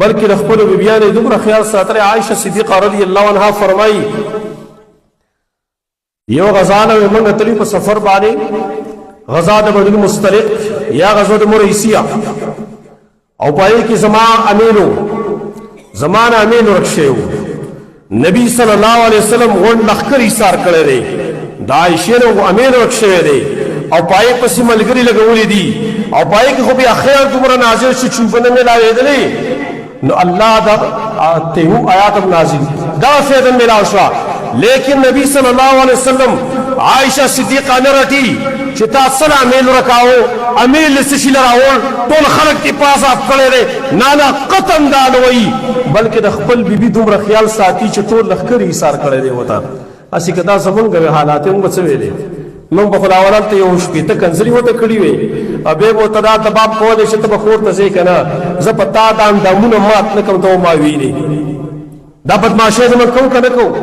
بلکې د خپلو بیبیانو دومره خیال ساتلی. عائشه صدیقه رضی الله عنها فرمایي، یو غزا نه موږ تللی په سفر باندې، غزا د بنو المصطلق یا غزا د مریسیه، او پای کې زما امینو زمانه امین ورک شوی. نبی صلی الله علیه وسلم غون لخر ایثار کړی دی، د عائشې نو امین ورک شوی دی او پای پسې ملګری لګولې دي، او پای کې خو بیا خیر دومره نازل شو چې وبنه ملاوېدلې، نو الله دا ته آیات هم نازل دا فیض ملاو شو. لیکن نبی صلی الله علیه وسلم عائشه صدیقه نه رټي چې تا څه امیل ورکاو، امیل څه شي لراول، ټول خلک تی پاس اف کړي دي. نه نه، قطن دا نه وایي، بلکې د خپل بیبي دومره خیال ساتي چې ټول لښکر یې ایثار کړی دی وته. هسې که دا زمونږ حالات موږ څه ویلې، موږ به خو لا ولته یو 60 کنځلې ورته کړي وي او بیا به ورته دا دباب کولی چې ته به کور ته ځې که نه، زه په تا دا اندامونه مات نه کوم، ته ما وینې. دا بدمعاشۍ زموږ کوو که نه کوو؟